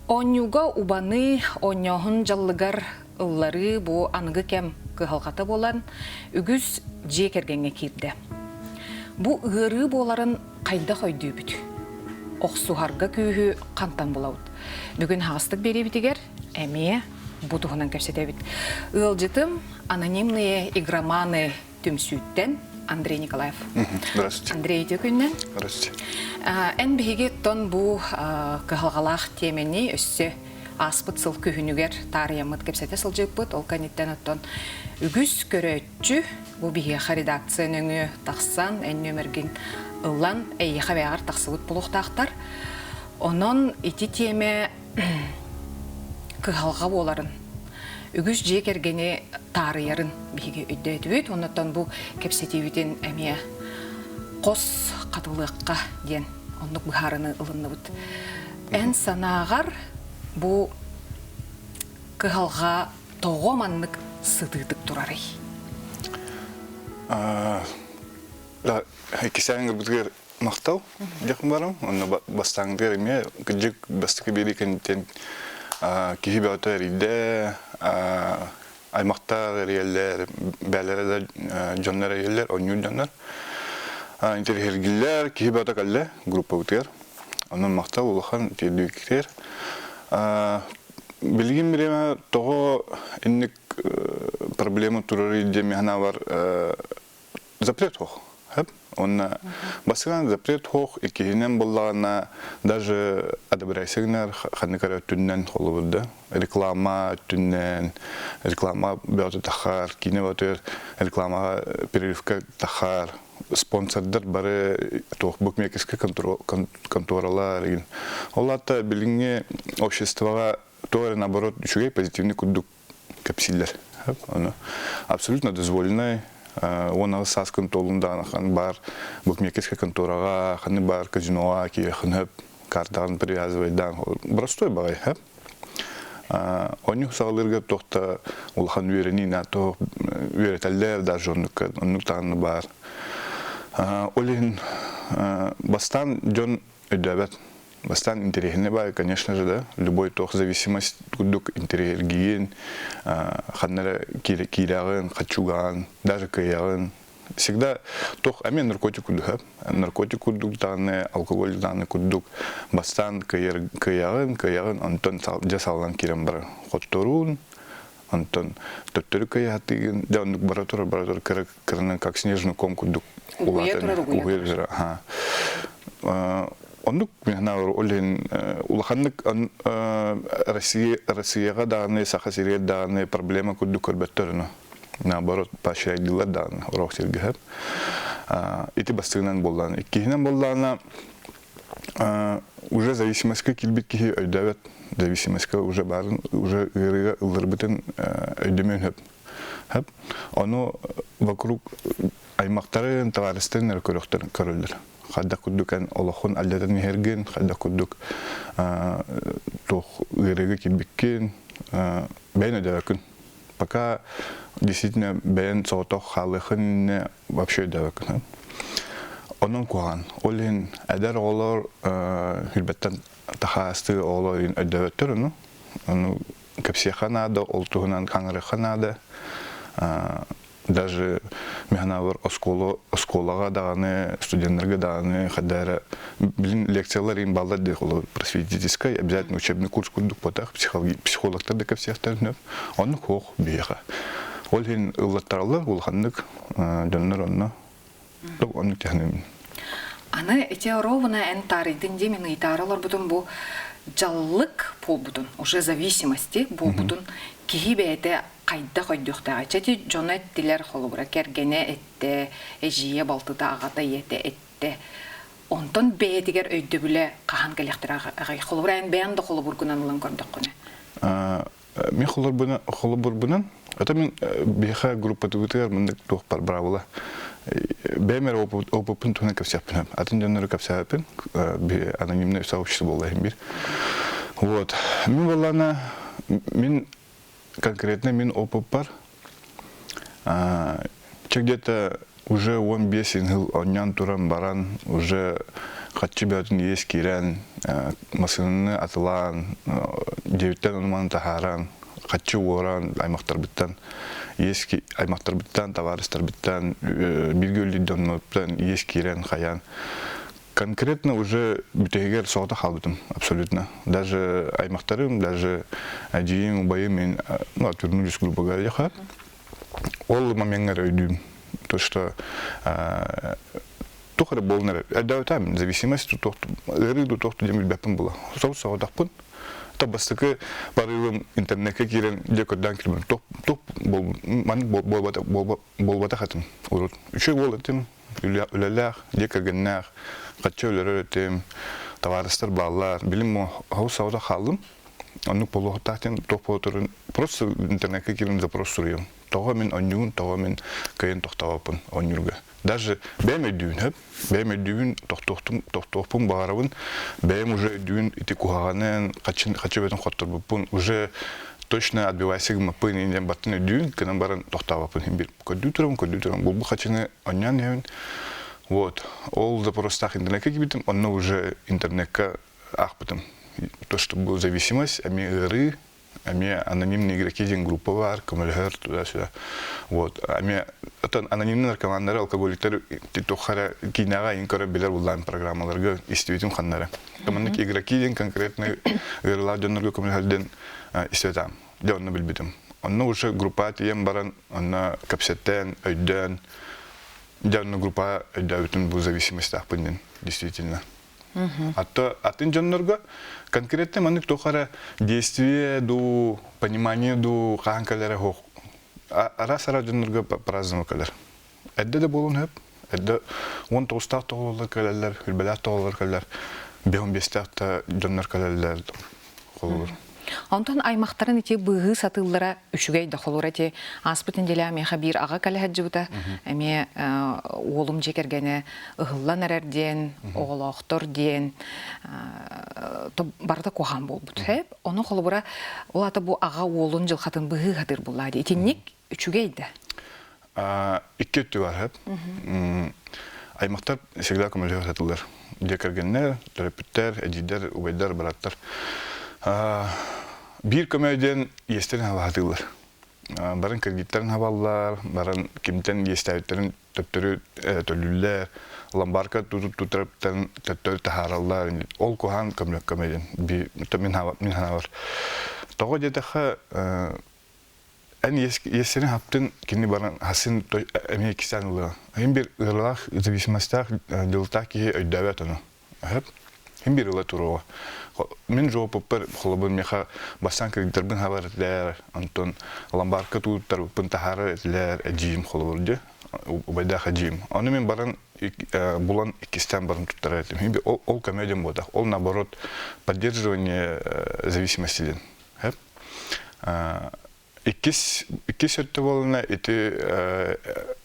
Оонньууга убаныы, оонньооһун дьаллыгар ылларыы бу аныгы кэм кыһалҕата буолан, үгүс дьиэ кэргэҥҥэ киирдэ. Бу ыарыы буоларын хайдах өйдүүбүт? Охсуһарга күүһү хантан булабыт? Бүгүн аһаҕастык биэриибитигэр эмиэ бу туһунан кэпсэтэбит. Ыалдьытым анонимные игроманы түмсүүттэн Андрей Николаев. Здравствуйте. Андрей, үтүө күннэн. Здравствуйте. Эн биһиги тон бу кыһалҕалаах тиэмэни өссө ааспыт сыл күһүнүгэр таарыйаммыт кэпсэтэ сылдьыппыт. Ол кэнниттэн оттон үгүс көрөөччү бу биһиэхэ редакция нөҥүө тахсан, эн нүөмэргин ылан, эйиэхэ бэйэҕэр тахсыбыт буолуохтаахтар. Онон ити тиэмэ кыһалҕа буоларын, үгүс дьиэ кэргэни таарыйарын биһиги өйдөөтүбүт. Оннуттан бу кэпсэтиибитин эмиэ хос хатылыахха диэн оннук быһаарыны ылынныбыт. Эн санааҕар бу кыһалҕа тоҕо маннык сытыытык турарый? Иккисээн ылбытыгар махтал дьахын барам. Онно бастааҥдыгар эмиэ кырдьык бастакы биэрии кэнниттэн киһи бөҕөтө эрийдэ, аймахтар эрийэллэр, бээлэрэ да дьоннор эрийэллэр, оонньуур дьоннор. Интэриэһиргииллэр, киһи бөҕөтө кэллэ группабытыгар. Онон махтал улахан тиэрдибиккитигэр. Билигин бириэмэ тоҕо инник проблема турарый диэн мин санаабар запрет суох. Онно бастакынан запрет суох, иккиһинэн буоллаҕына даже одобряйся гынар ханнык эрэ өттүнэн холобур да реклама өттүнэн реклама бөҕөтө тахаар, киинэ бөҕөтүгэр рекламаҕа перерывка тахаар, спонсордар бары туох букмекерскай конторалар игин. Ол аата билиҥҥи обществоҕа туох эрэ наоборот үчүгэй позитивный курдук кэпсииллэр. Ону абсолютно дозволенный 18 сааскын туолун даҕаны баар букмекерскай контораҕа, ханнык баар казиноҕа киирэххин сөп, картаҕын привязывайдаан простой баҕайы сөп. Оонньуу саҕалыырга туох да улахан үөрэнии наато үөрэтэллэр даже оннук оннук даҕаны баар. Ол иһин бастаан дьон өйдөөбөт. Бастаан интэриэһинэй баай, конечно же, да, любой туох зависимость курдук интэриэһиргиин, ханна эрэ киирэҕин, хаччугаҕын, даже кыайаҕын. Всегда туох эмиэ наркотик курдук, наркотик курдук даҕаны, алкоголь даҕаны курдук бастаан кыайаҕын, кыайаҕын, онтон дьэ саллан киирэн барар. Хотторуун, онтон төттөрү кыайаатыгын, дьэ оннук бара турар, бара турар, кыра кыранан как снежный ком курдук Угуйа турар, угуйа турар. Оннук ол иһин улаханнык Россия Россияҕа даҕаны Саха сиригэр даҕаны проблема курдук көрбөттөр ону. Наоборот, поощряйдыылар даҕаны урок сиргэ. Ити бастыгынан буоллаҕына. Иккиһинэн буоллаҕына уже зависимостька киирбит киһи өйдөөбөт. Зависимостька уже баарын, уже ыарыыга ылларбытын өйдөмүөн сөп. Сөп. Ону вокруг аймактарын, табаарыстарын эрэ көрөхтөр көрөллөр. Хайдах курдук эн олоххун алдьатан иһэргин, хайдах курдук туох ыарыыга киирбиккин бэйэн өйдөөбөккүн. Пока действительно бэйэн соҕотох хаалыаххын иннинэ вообще өйдөөбөккүн. Онон куһаҕан. Ол иһин эдэр оҕолор хүрбэттэн тахаастыы оҕолор өйдөөбөттөр ону. Ону кэпсиэххэ наада, ол туһунан хаҥырыахха наада. Даже механавар оскуола оскуолаҕа даҕаны, студеннарга даҕаны хайда эрэ билин лекциялар иин баллар диэх просветительскай обязательно учебный курс курдук буотах психологтар да кэпсиэхтэрин сөп. Оннук суох биһиэхэ. Ол иһин ыллаттараллар улаханнык дьоннор онно оннук тэһинэбин. Аны ити оруобуна эн таарыйдын дии мин ыйытаары олорбутум бу дьаллык буолбутун, уже зависимости буолбутун киһи бэйэтэ хайдах өйдүөхтээҕий? Чэ ити дьоно эттилэр, холобура, кэргэнэ эттэ, эдьиийэ, балтыта, аҕата, ийэтэ эттэ. Онтон бэйэтигэр өйдөбүлэ хаһан кэлиэхтэрэ аҕай? Холобура, эн бэйэҥ да холобургунан ылан көрдөххүнэ. Мин холобурбунан, это мин биһиэхэ группатыбытыгар мындык туох бар быраабыла. Бэйэм эрэ опыппын туһунан кэпсиэхпин атын дьоннору кэпсээбиппин анонимное сообщество буолла иһин биир. Вот. Мин буоллаана мин конкретно мин опыппар чэ где-то уже 15 жыл оонньоон туран баран уже Хаччы бөтүн иэс киирэн, массыынаны атылаан, дьиэбиттэн ону-маны таһааран, хаччы уоран аймахтарбыттан иэс аймахтарбыттан, табаарыстарбыттан, бииргэ үлэлиир дьоннорбуттан иэс киирэн хайаан конкретно уже бүтэһигэр соҕотох хаалбытым абсолютно. Даже аймахтарым, даже эдьиийим, убайым мин ну, отвернулись, грубо говоря. Ол момеҥҥа эрэ өйдүүм. То, что туох эрэ буолан эрэ өйдөөбүтэ зависимость ыарыы дуу туох диэн билбэппин була. Сол соҕотохпун. То бастакы барыыбым интернеккэ киирэн дьэ көрдөөн киирбин. Туох туох маннык буолбатах этим урут. Үчүгэй буол этим, үлэлээх, дьиэ кэргэннээх, хаччы өлөрөр этим, табаарыстар бааллар. Билим ол соҕотох хааллым. Оннук буолуохтаах диэн туох буола просто интернеккэ киирэн запрос суруйуом. Тоҕо мин онньугун, тоҕо мин кыайан тохтообоппун онньуурга. Даже бэйэм өйдүүбүн хөп, бэйэм өйдүүбүн, тохтуохтум, тохтуохпун баҕарабын, бэйэм уже өйдүүбүн ити куһаҕанын, хаччын, хаччы бөтөн хотторбуппун, уже точно отбивайся гыммаппын диэн баттын өйдүүбүн, гынан баран тохтообоппун иһин бир көрдүү турабын, көрдүү турабын, булбу хачыны онньоон иһэбин. Вот, ол запростаах интернеккэ киирбитим, онно уже интернеккэ аахпытым. То, что был зависимость, эмиэ ыарыы, эмиэ анонимные игроки диэн группа баар, көмөлөһөр туда-сюда. Вот, эмиэ оттон анонимный наркоманнары, алкоголиктар туохха эрэ киинэҕэ айын көрө билэр буллаан программаларга истибитим ханнары. Маннык игроки диэн конкретно ыарыылаах дьоннорго көмөлөһөр диэн истибэтам. Дьэ онно билбитим. Онно уже группа тиийэн баран, онно кэпсэтэн, өйдөөн, дьэ онно группа өйдөөбүтүм бу зависимостаахпын диэн действительно. А то атын дьоннорго конкретно маннык туох эрэ действие дуу, понимание дуу хаһан кэлэрэ суох. Араас-араас дьоннорго по-разному кэлэр. Эрдэ да буолуон сөп. Эрдэ 19-таах тоҕололор кэлэллэр, үрбэлээх тоҕололор кэлэллэр, 5-15-тээх да дьоннор кэлэллэр холобур. Онтон аймахтарын ити быыһыы сатыыллара үчүгэй да холура ити ааспыт нэдиэлэ миэхэ биир аҕа кэлэ сылдьыбыта эмиэ уолум дьиэ кэргэнэ ыһыллан эрэр диэн оҕолоохтор диэн барыта куһаҕан буолбут ону холобура ол ата бу аҕа уолун дьылхатын быһыы сатыыр буллаа дии итинник үчүгэй да Икки өттү бар сөп. Аймахтар всегда көмөлөһө сатыыллар. Дьиэ кэргэннэр, төрөппүттэр, эдьиийдэр, убайдар, бырааттар. Биир көмө диэн иэстэрин хабаһатыыллар. Барын кредиттэрин хабаллар, баран кимтэн иэстээбиттэрин төттөрү төлүүллэр, ломбардка туттарыптарын төттөрү таһаараллар. Ол куһаан көмө көмө диэн мин санаабар. Тоҕо диэтэххэ эн иэстэри хаптын кини баран хасын эмиэ иккистээн ылыа. Иһин бир ыарылаах зависимостаах дьылтаах киһи өйдөөбөт ону. Өһөп. Иһин бир ыла туруоҕа. Мин жопуппар холобур миэхэ бастаан кредиттарбын хабар этилэр, онтон ломбардка тууттарбыппын таһаарар этилэр, эдьиийим холобур дьэ, убайдаах эдьиийим. Ону мин баран булан иккистээн баран туттарар этим. Ол, ол көмө диэн буолбатах. Ол наоборот поддерживание зависимости диэн. Иккис иккис өттө буолана ити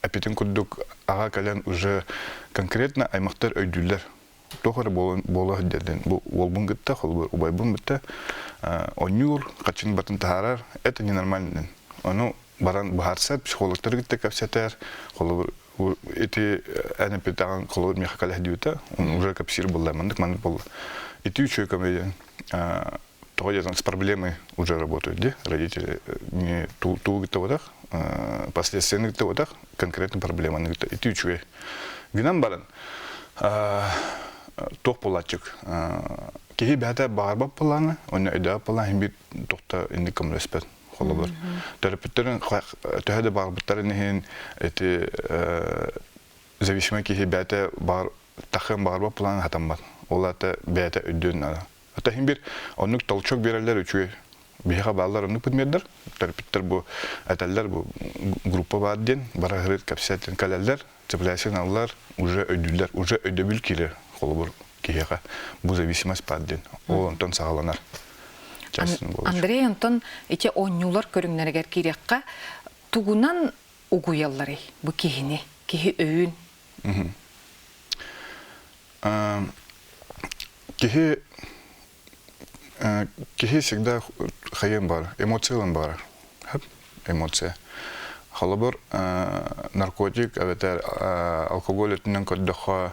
эпитин курдук аҕа кэлэн уже конкретно аймахтар өйдүүллэр. Туох эрэ буола сылдьар бу уолбун кытта, холобур убайбын кытта онньуур, хачын батын таһаарар, это ненормально. Ону баран быһаарсар, психологтары кытта кэпсэтэр, холобур ити эн эппитэҕин холобур миэхэ кэлэ сылдьыбыта, уже кэпсиир буолла, маннык маннык буолла. Ити үчүгэй көмө диэн тоҕо диэтэн с проблемой уже работают, де родители не туу гыттабатах, последствияны гыттабатах, конкретно проблеманы гытта ити үчүгэй. Гынан баран туох буолааччык киһи бэйэтэ баҕарбат буоллаҕына, онно өйдөөбөт буоллаҕына иһин биир тохто инник көмөлөспөт холобур. Төрөппүттэрин төһө да баҕарбыттарын иһин ити зависимый киһи бэйэтэ баҕар тахыан баҕарбат буоллаҕына хатаммат. Ол аата бэйэтэ өйдүөн наада. Ата иһин бир оннук толчок биэрэллэр үчүгэй. Биһиэхэ бааллар оннук предметтэр. Төрөппүттэр бу этэллэр бу группа баар диэн бара сырыт кэпсээтин кэлэллэр, цепляйся аллар, уже өйдүүллэр, уже өйдөбүл киирэр холобур киһиэхэ бу зависимость баар диэн. Ол онтон саҕаланар. Андрей, онтон ити оонньуулар көрүҥнэригэр киириэххэ тугунан угуйалларый бу киһини, киһи өйүн? Киһи киһи всегда хайыан баар, эмоциялан баар. Эмоция. Холобур, наркотик эбэтэр алкоголь өттүнэн көрдөххө,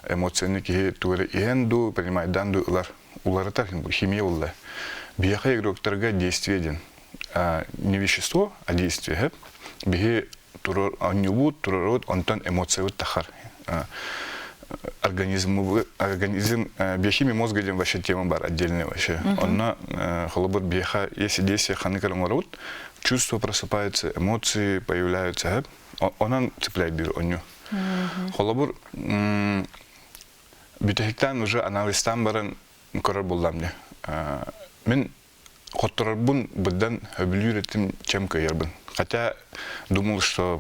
эмоцияны киһи тугу эрэ иһэн дуу, принимайдаан дуу ылар, уларытар химия булла. Биһиэхэ игроктарга действие диэн. Не вещество, а действие. Биһи турар оонньуубут, турарабыт, онтон эмоциябыт тахар. Организм, организм биохимия мозга диэн вообще тема бар отдельная вообще. Онно холобур биһиэхэ если действие ханнык эрэ оҥоробут, чувства просыпаются, эмоции появляются, онон цепляйдыыр онньу. Холобур, бүтэһиктэн уже анализтаан баран көрөр буллам дии. Мин хотторорбун быдан өбүлүүр этим, чем кыайарбын. Хотя думал, что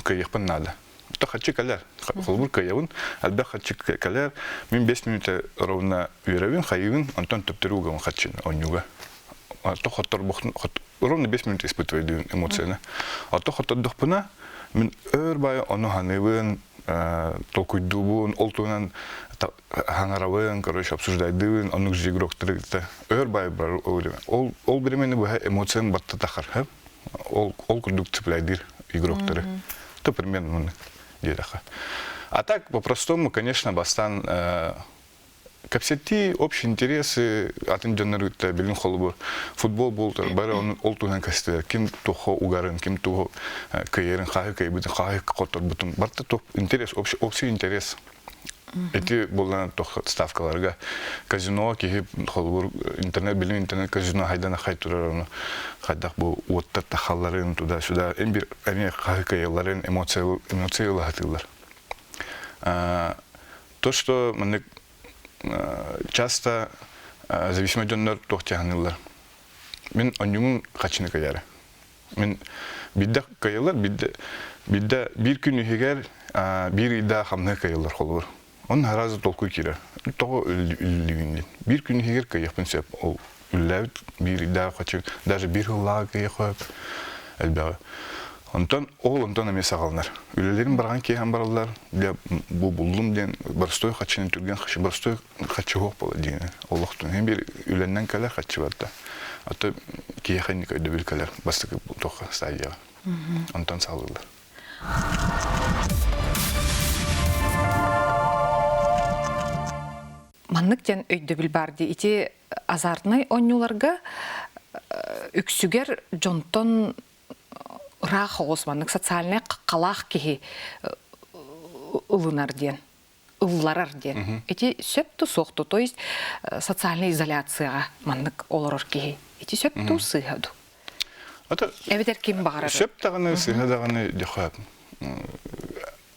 кыайыахпын надо. То хаччы кэлэр. Холобур кыайабын, элбэх хаччы кэлэр. Мин 5 минута ровно үөрэбин, хайыыбын, онтон төптөрү угабын хаччыны онньуга. То хотторбохтун ровно 5 минут испытываю эмоцияны. А то хоттордохпуна мин өр бай ону ханыыбын, толкуйдуубун, ол туһунан хаҥарабын, короче, обсуждайдыыбын, оннук же игроктары кытта өр бай бар ол время. Ол, ол времени быһа эмоциям батта тахар, ол, ол курдук цепляйдыыр игроктары. То примерно маннык диэтэххэ. А так, по-простому, конечно, бастан кэпсэтии, общие интересы, атын дьоннор кытта билин холобур футбол буолтар, бары оны ол туһунан кэстилэр. Ким туохха угарын, ким тугу кыайарын, хаһы кыайбытын, хаһы хотторбутун. Барта туох интерес, общий, общий интерес. Ити буолан туох ставкаларга казино киһи холобур интернет билин интернет казино хайдан хай турар ону хайдах бу уоттар тахалларын туда-сюда эн бир эмиэ хаһы кыайалларын эмоция эмоция ылаһатыылар. То, что маннык часто зависимый дьоннор туох дьаһаныллар. Мин онньугун хачыны кыйары. Мин бидде кыйылар, бидде бидде биир күн иһигэр биир ыйда хамныы кыйылар холобур. Он сразу толкуй киирэр. Тоҕо үллүгүн Биир күн иһигэр кыйыахпын сөп. Ол үллээбит биир ыйдаах хачы, даже биир сыллааҕы кыйыах элбэҕи. Онтон ол онтон эмиэ саҕаланар. Үлэлэрин барҕан киэһэн бараллар, дьэ бу буллум диэн боростуой хаччыны түргэн хаччы боростуой хаччы суох буолар диэн олохтун. Һин биир үлэннэн кэлэр хаччы барда. А то киһиэхэ инник өйдөбүл кэлэр бастакы туохха стадияҕа. Онтон саҕалыыллар. Маннык диэн өйдөбүл баар дии. Ити азартнай оонньууларга үксүгэр дьонтон ыраах оҕус маннык социальнай халаах киһи ылынар диэн ылларар диэн. Ити сөп ту суох ту, то есть социальная изоляцияҕа маннык олорор киһи. Ити сөп ту сыыһа ду? Эбэтэр ким баҕарар? Сөп даҕаны, сыыһа даҕаны дьохоп.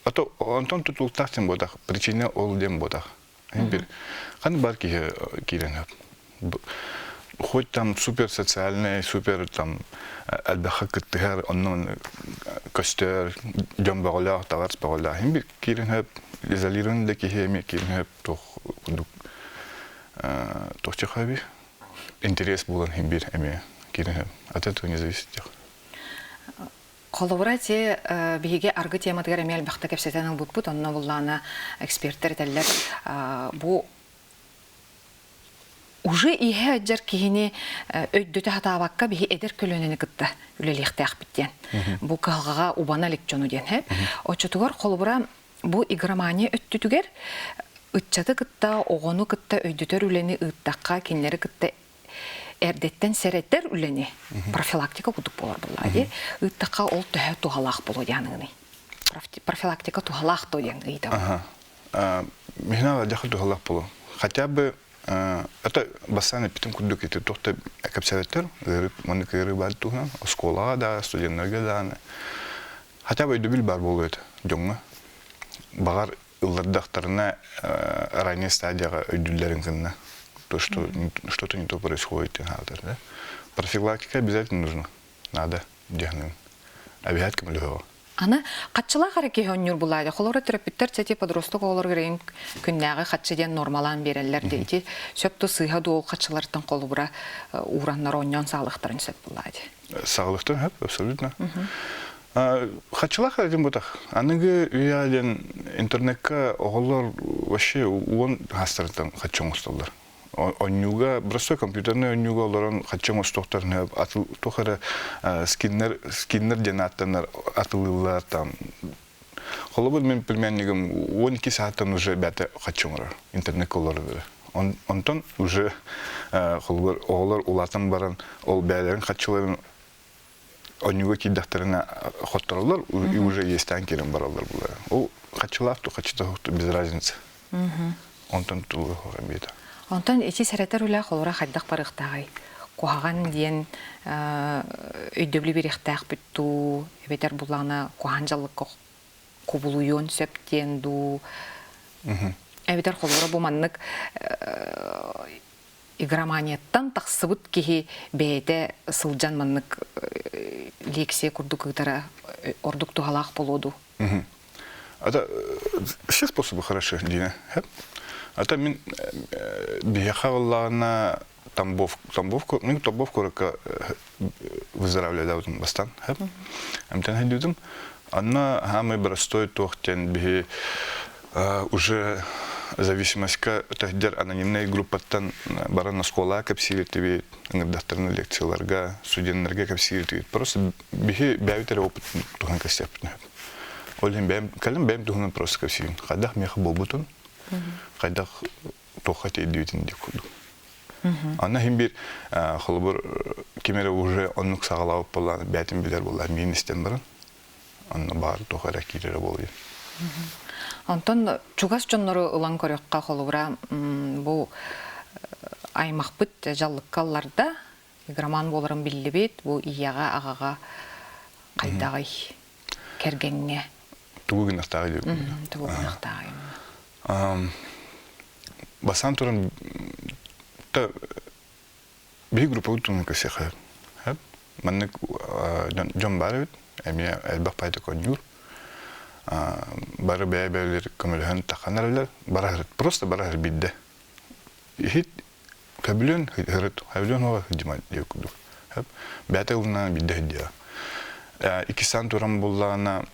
А то онтон тутулуктаах диэн буотах, причина ол диэн буотах. Бир хан бар киһи киирэн хоть там супер социальный, супер там элбэххэ кыттыһар, оннун көстөр, дьон бөҕөлөөх, таварс бөҕөлөөх. Хин бир киирэн хөп, изолирован да киһи эми киирэн хөп туох курдук туох чахаби интерес булан хин бир эми киирэн хөп. От этого не зависит. Холобура, те биһиги аргы тематыгар эмиэ элбэхтэ кэпсэтэн ылбыппыт, онно буллаана эксперттэр этэллэр бу уже иһэ ыдьар киһини өйдөтө сатаабакка биһи эдэр көлүөнэни кытта үлэлиэхтээхпит диэн. Бу кыһалҕаҕа убана илик дьону диэн. Оччотугар холобура бу игромания өттүтүгэр ыччаты кытта, оҕону кытта өйдөтөр үлэни ыыттахха, кинилэри кытта эрдэттэн сэрэтэр үлэни профилактика курдук буолар буоллаҕа дии. Ыыттахха ол төһө туһалаах буолуо диэн аныгыный? Профилактика туһалаах дуо диэн ыйытабын. Миһинэ дьахы туһалаах буолуо. Хотя бы это бастаан эппитим курдук ити туох да кэпсээбэттэр ыарыы маннык ыарыы баар туһунан оскуолаҕа да студеннарга даҕаны хотя бы өйдөбүл баар буолуо этэ дьоҥҥо баҕар ыллардахтарына ранняя стадияҕа өйдүүллэрин гынна то что что-то не то происходит да профилактика обязательно нужна надо диэхинэн обязательно көмөлөһөҕө Аны хаччылаах эрэ киһи онньуур булаайда. Холоро төрөппүттэр сети подросток оҕолор гэрейин күннээҕи хаччы диэн нормалаан биэрэллэр дии. Ити сөп ту сыыһа дуол хаччылартан холобура уураннар оонньоон саалыхтарын сөп булаайда. Саалыхтан сөп, абсолютно. Хаччылаах эрэ бутах. Аныгы үйэ диэн интернекка оҕолор вообще уон хастарыттан хаччы оҥостоллор. Онньууга, простой компьютерный онньууга олорон хаччы оҥостуохтарын атыл туох эрэ скиннер, скиннер диэн ааттанар атылыыллар там. Холобур, мин племяннигым 12 сааттан уже бэйэтэ хаччы оҥорор, интернеккэ олорор. Онтон уже холобур, оҕолор улаатан баран ол бэйэлэрин хаччыларын онньууга киирдэхтэринэ хоттороллор и уже иэстээн киирэн бараллар булар. Ол хаччылаах ту хаччыта без разницы. Онтон тулуһуох эмиэтэ. Онтон ити сэрэтэр үлэ холура хайдах барыахтааҕый? Куһаҕан диэн өйдөбүлү биэриэхтээхпит дуу, эбэтэр буллаҕына куһаҕан дьаллыкка кубулуйуон сөп диэн дуу, эбэтэр холобура бу маннык игроманияттан тахсыбыт киһи бэйэтэ сылдьан маннык лекция курдук ыытара ордук туһалаах буолуо дуу? Это все способы хороши, Дина. Это мин биһиэхэ буоллаҕына Тамбов, Тамбов, мин Тамбов куоракка выздоравливаабытым бастаан. Эмтэн хайдыытым. Анна самый простой туох диэн биһи уже зависимостька өтөһдер анонимнай группаттан баран оскуолаҕа кэпсиир ыҥырдахтарына лекцияларга, студеннарга кэпсиир Просто биһи бэйэбит эрэ опыт туһунан кэпсиэхпитин сөп. Ол иһин бэйэм, кэлин бэйэм туһунан просто кэпсиибин. Хайдах миэхэ буолбутун, хайдах туохха тиэрдибитин диэх курдук. Анна иһин биир холобур ким эрэ уже оннук саҕалаабыт буоллаҕына бэйэтин билэр буоллар миин истэн баран онно баар туох эрэ киирэрэ буолуо. Онтон чугас дьоннору ылан көрөххө холобура бу аймахпыт дьаллыкка ылларда игроман буоларын биллибит бу ийэҕэ аҕаҕа хайдаҕый кэргэҥҥэ тугу гынахтааҕый диэбит тугу гынахтааҕый Бастаан туран та биһи группабыт туһунан кэпсиэххэ сөп. Маннык дьон баар эбит, эмиэ элбэх пайда конньуур. Бары бэйэ-бэйэлэр көмөлөһөн таххан эрэллэр. Бара просто бара биирдэ. Иһит көбүлүөн һырыт, хөбүлүөн оҕо сылдьыма диэбит курдук. Бэйэтэ ылына биирдэ сылдьыа. Иккистээн туран буллаҕына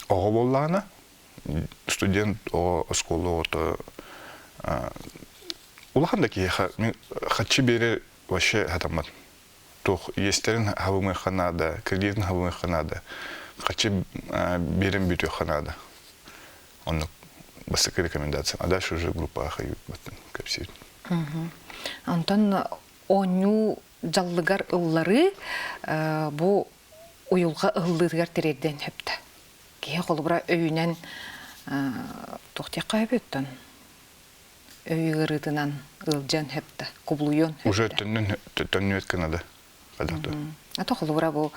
оҕо буоллаҕына студент оҕо оскуола оҕото улахан да киһиэхэ мин хаччы биэрэр вообще сатаммат туох иэстэрин хабымыахха наада кредитин хабымыахха наада хаччы биэрэн бүтүөххэ наада оннук бастакы рекомендация а дальше уже группаҕа хайыыбыт кэпсиир Онтон оонньуу дьаллыгар ылларыы бу уйулҕа ыһыллыытыгар тириэрдиэн сөптө. Киһи холобура өйүнэн туох диэххэ сөбүттэн өй ыарыытынан ыалдьыан сөп да, кубулуйуон сөп Уже төннүн төннүөт гына да хайдах Ато холобура бу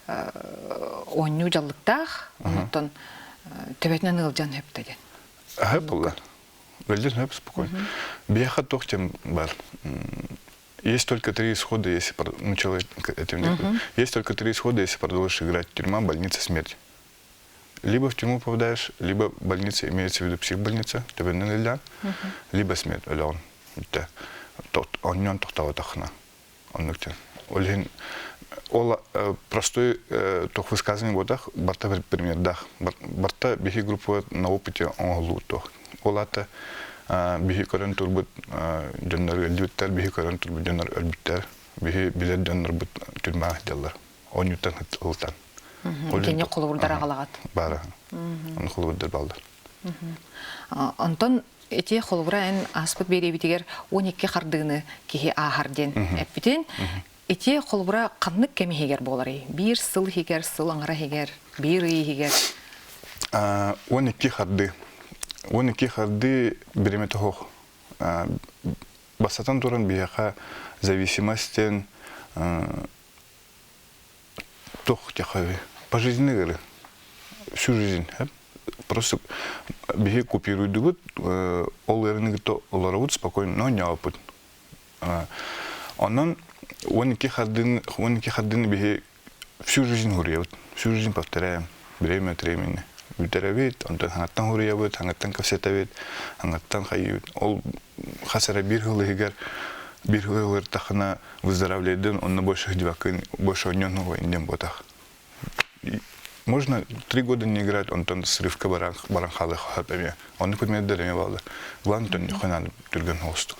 оонньуу дьаллыктаах, онтон төбөтүнэн ыалдьан сөп да диэн. Сөп буолла. Ыалдьан сөп спокойно. Биһиэхэ туох диэн бар Есть только три исхода, если ну, человек этим uh-huh. Есть только три исхода, если продолжишь играть. Тюрьма, больница, смерть. Либо в тюрьму попадаешь, либо больница, имеется в виду психбольница, төбөннөн uh-huh. либо смерть, өлөҕүн. Бүттэ. Онньон тохтоботохна. Оннук диэн. Ол иһин ол простой туох высказывание буотах, барта примердаах. Барта биһи группа на опыте оҥоһуллубут туох. Ол аата биһи көрөн турбут дьоннор өлбүттэр, биһи көрөн турбут дьоннор өлбүттэр, биһи билэр дьоннорбут түрмэҕэ сылдьаллар. Оонньууттан ылтан. Итини холобурдар аҕалаҕат. Баара. Ону холобурдар бааллар. Онтон ити холобура эн ааспыт биэриэбитигэр 12 хардыыны киһи ааһар диэн эппитин. Ити холобура ханнык кэм иһигэр буоларый? Биир сыл иһигэр, сыл аҥара иһигэр, биир ый иһигэр? 12 хардыы. 12 хардыы бириэмэтэ суох. Бастатан туран биһиэхэ зависимость туох диэххэ пожизненный ыарыы. Всю жизнь. Просто биһи купируйдубут, ол ыарыыны кытта олоробут спокойно, но оонньообуппут. Онон 12 хардыын 12 хардыыны биһи всю жизнь хуруйабыт. Всю жизнь повторяем. Время от времени. Бүтэрэбит, онтон хаҥаттан хуруйабыт, хаҥаттан кэпсэтэбит, хаҥаттан хайыыбыт. Ол хас эрэ биир сыл иһигэр биир сыл ылыртахына выздоравливайдын, онно больше дивакын, больше онньон диэн буотах. Можно 3 года не играть, онтон срывка баран баран хаалыах эмиэ. Оннук примердер эмиэ бааллар. Главное, төннөххө наада түргэн оҕустук.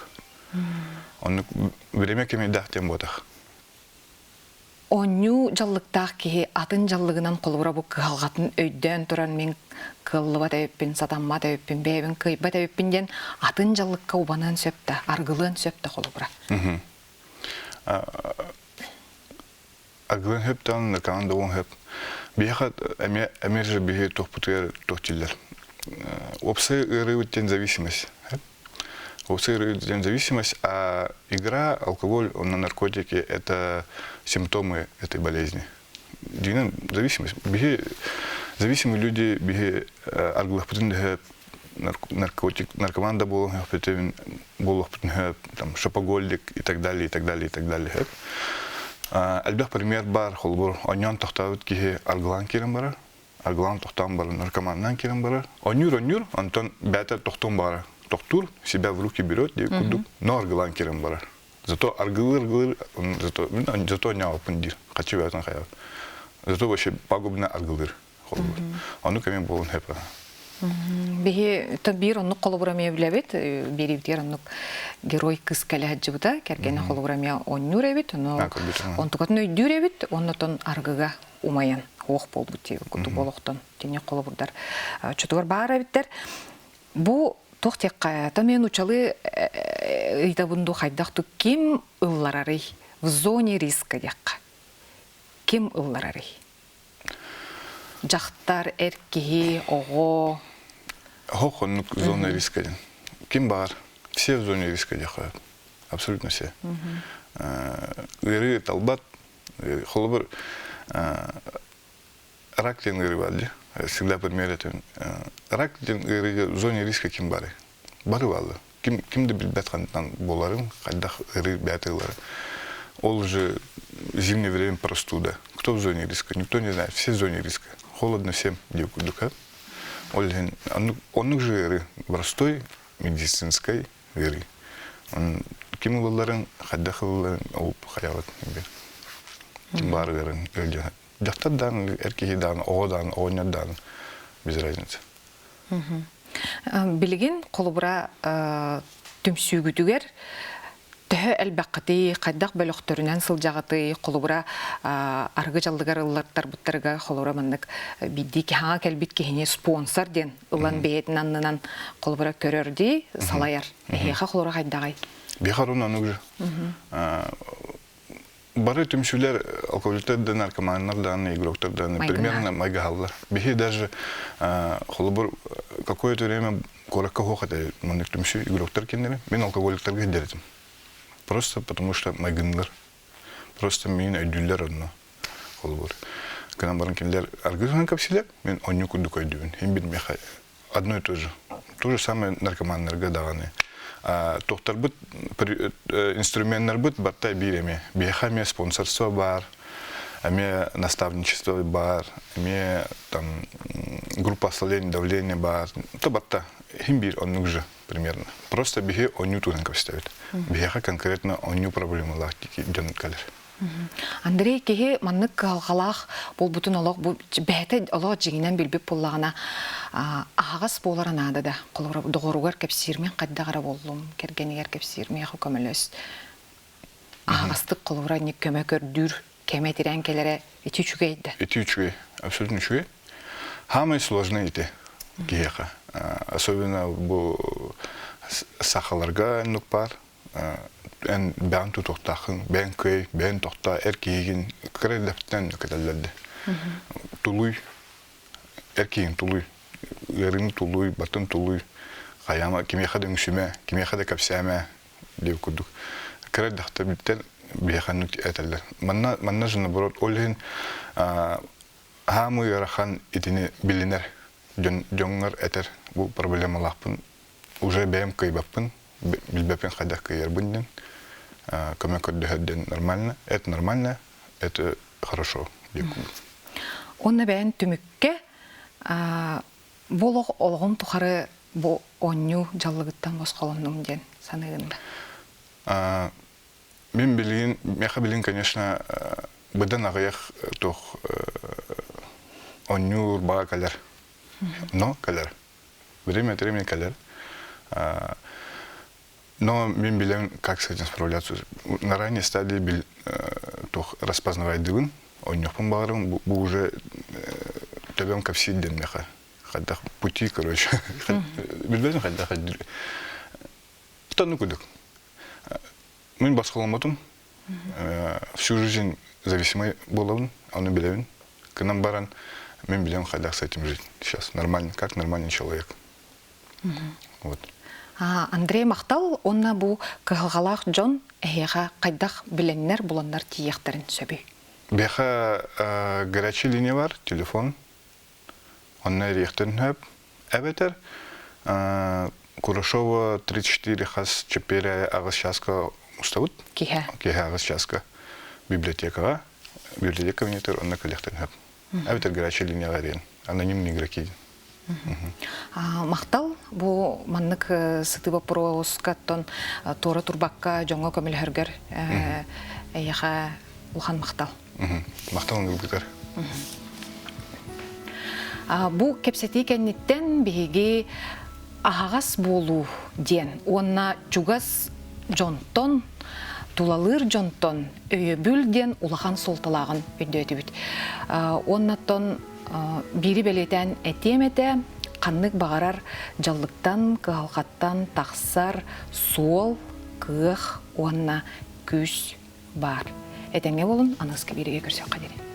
Оннук время кэмийдээх диэн буотах. Оонньуу дьаллыктаах киһи атын дьаллыгынан холобура бу кыһалҕатын өйдөөн туран мин кыаллыбат эбиппин, сатаммат эбиппин, бэйэбин кыайбат эбиппин диэн атын дьаллыкка убаныан сөп да, аргылыан сөп да холобура. Аргылыан сөп даҕаны, наркоман да буолуон сөп. Биһиэхэ эмиэ эмиэ же биһи туохпутугар туох дииллэр. Уопсай ыарыыбыт диэн зависимость. Уопсай ыарыы диэн зависимость, а игра, алкоголь, онно наркотики – это симптомы этой болезни. Дьиҥинэн зависимость. Биһи зависимые люди биһи аргылыахпытын дөһөп, наркотик, наркоман да буолуохпутун буолуохпутун сөп, там шопоголик и так далее, и так далее, и так далее сөп. Элбэх пример бар, холобур, онньоон тохтообут киһи аргылаан киирэн барар, аргылаан тохтоон баран наркоманнаан киирэн барар. Онньуур-онньуур, онтон бэйэтэ тохтуон баҕарар. Тохтуур, себя в руки берет диye курдук, но аргылаан киирэн барар. Зато аргылыыр-аргылыыр, зато, зато онньообоппун диир, хаччы бэйэтин хайабыт. Зато вообще пагубно аргылыыр. Холобур. Ону кэмин буолун сөп. Биһи биир оннук холобура эмиэ билэбит. Биэрибитигэр оннук герой кыз кэлэ сылдьыбыта. Кэргэнэ холобура эмиэ оонньуур эбит. Ону онтукатын өйдүүр эбит. Оннотон аргыга умайан ох буолбут диэбит курдук олохтон тини холобурдар чутугар баар эбиттэр. Бу туох диэххэ, то мен учалы ыйтабын ду хайдах ту ким ылларарый в зоне риска диэххэ. Ким ылларарый? Дьахтар, эр киһи, оҕо. Оһох оннук зона риска диэн. Ким баар? Все в зоне риска диэххэ. Абсолютно все. Ыарыы талбат. Холобур, рак диэн ыарыы баар дии. Всегда пример этим. Рак диэн ыарыыга в зоне риска ким баарый? Бары бааллар. Ким, ким да билбэт хантан буоларын, хайдах ыарыы бэйэтэ ыларын. Ол же зимнее время простуда. Кто в зоне риска? Никто не знает. Все в зоне риска. Холодно всем, диэн курдук. Ол иһин оннук же ыарыы простой медицинской ыарыы. Ким ылалларын, хайдах ылалларын ол хайаҕыт Ким баар ыарын ыалдьан. Дьахтар даҕаны, эр киһи даҕаны, оҕо даҕаны, оҕонньор даҕаны без разницы. Билигин холобура түмсүүгүтүгэр төһө элбэххитий, хайдах бөлөхтөрүнэн сылдьаҕытый, холобура арыгы дьаллыгар ыллартарбыттарыгар холобура маннык биирдии хаҥа кэлбит киһини спонсор диэн ылан бэйэтин аннынан холобура көрөр дии салайар. Эһиэхэ холобура хайдаҕый? Биһиэхэ оннук же. Бары түмсүүлэр алкоголиктар да, наркоманнар даҕаны, игроктар даҕаны примерно майгыһаллар. Биһи даже холобур какое-то время куоракка суох этэ маннык түмсүү игроктар кинилэри. Мин алкоголиктарга сылдьар этим. Просто потому что майгыннар. Просто миин өйдүүллэр онно. Холобур. Гынан баран кинилэр аргыһынан кэпсиилэр, мин онньу курдук өйдүүбүн. Иһин бир миэхэ одно и то же. То же самое наркоманнарга даҕаны. Туохтарбыт, инструменнарбыт барта биир эмиэ. Биһиэхэ эмиэ спонсорство баар, эмиэ наставничество баар, эмиэ там группа ослабления давления баар. То барта иһин биир оннук же примерно. Просто биһи онньуу туһунан кэпсэтэбит. Биһиэхэ конкретно онньуу проблемалаах дьон кэлэр. Андрей киһи маннык кыһалҕалаах буолбутун олох бу бэйэтэ олох дьиҥинэн билбит буоллаҕына аһаҕас буолара наада да холобура доҕоругар кэпсиир мин хайдах эрэ буоллум кэргэнигэр кэпсиир миэхэ көмөлөс аһаҕастык холобура инник көмө көрдүүр кэмэ тирээн кэлэрэ ити үчүгэй да ити үчүгэй абсолютно үчүгэй самый сложный ити киһиэхэ особенно бу сахаларга оннук баар эн бэйэҥ тутуохтааххын, бэйэҥ кыай, бэйэҥ тохтоо, эр киһигин кыра эрдэхпиттэн кэтэллэр дии. Тулуй, эр киһигин тулуй, ыарыыны тулуй, батын тулуй, хайаама кимиэхэ да үҥсүмэ, кимиэхэ да кэпсээмэ диир курдук. Кыра эрдэхтэбиттэн биһиэхэ оннук этэллэр. Манна, манна же наоборот, ол иһин хаамыы ыарахан итини билинэр дьон дьоҥҥор этэр бу проблемалаахпын уже бэйэм кыайбаппын билбэппин хайдах кыайарбын диэн көмө көрдөһөр диэн нормально это нормально это хорошо диэн Уонна бэйэн түмүккэ бу олох олоҕум тухары бу оонньуу дьаллыгыттан босхолоннум диэн саныыгын да? Мин билигин, миэхэ билигин, конечно, быдан аҕыйах туох оонньуур баҕа кэлэр. Но кэлэр. Время от времени кэлэр. Но мин билэн, как с этим справляться. На ранней стадии бил, туох распознавайдыбын, ойнохпун баҕарым, бу уже төбөм кэпсиир диэн меха. Хайдах пути, короче. Билбэтим хайдах Тонну кудук. Мин босхоломмотум. Всю жизнь зависимый буолабын, ону билэбин. Кынан баран, мин билем хайдах с этим жить сейчас. Нормально, как нормальный человек. Вот. Андрей махтал уонна бу кыһалҕалаах дьон эһиэхэ хайдах билэннэр буланнар тиийиэхтэрин сөбүй? Биһиэхэ горячий линия бар, телефон. Онно эриэхтэрин сөп. Эбэтэр Курашова 34 хас чэппиэрэ аҕыс чааска устабыт. Киһэ. Киһэ аҕыс чааска библиотекаҕа, библиотека кабинетыгар онно кэлиэхтэрин сөп. Эбэтэр горячая линияҕа эриэн. Анонимный игроки. Махтал бу маннык сытыы боппуруоскаттан туора турбакка дьоҥҥо көмөлөһөргөр эйиэхэ улахан махтал. Махтал ылбытар. Бу кэпсэтии кэнниттэн биһиги аһаҕас буолуу диэн уонна чугас дьонтон тулалыыр дьонтон өйөбүл диэн улахан суолталааҕын өйдөөтүбүт. Уоннаттан биири бэлиэтээн этиэм этэ, ханнык баҕарар дьаллыктан, кыһалҕаттан тахсар суол, кыах уонна күүс баар. Этэҥҥэ буолун, аныгыскы биэриигэ көрсүөххэ диэри.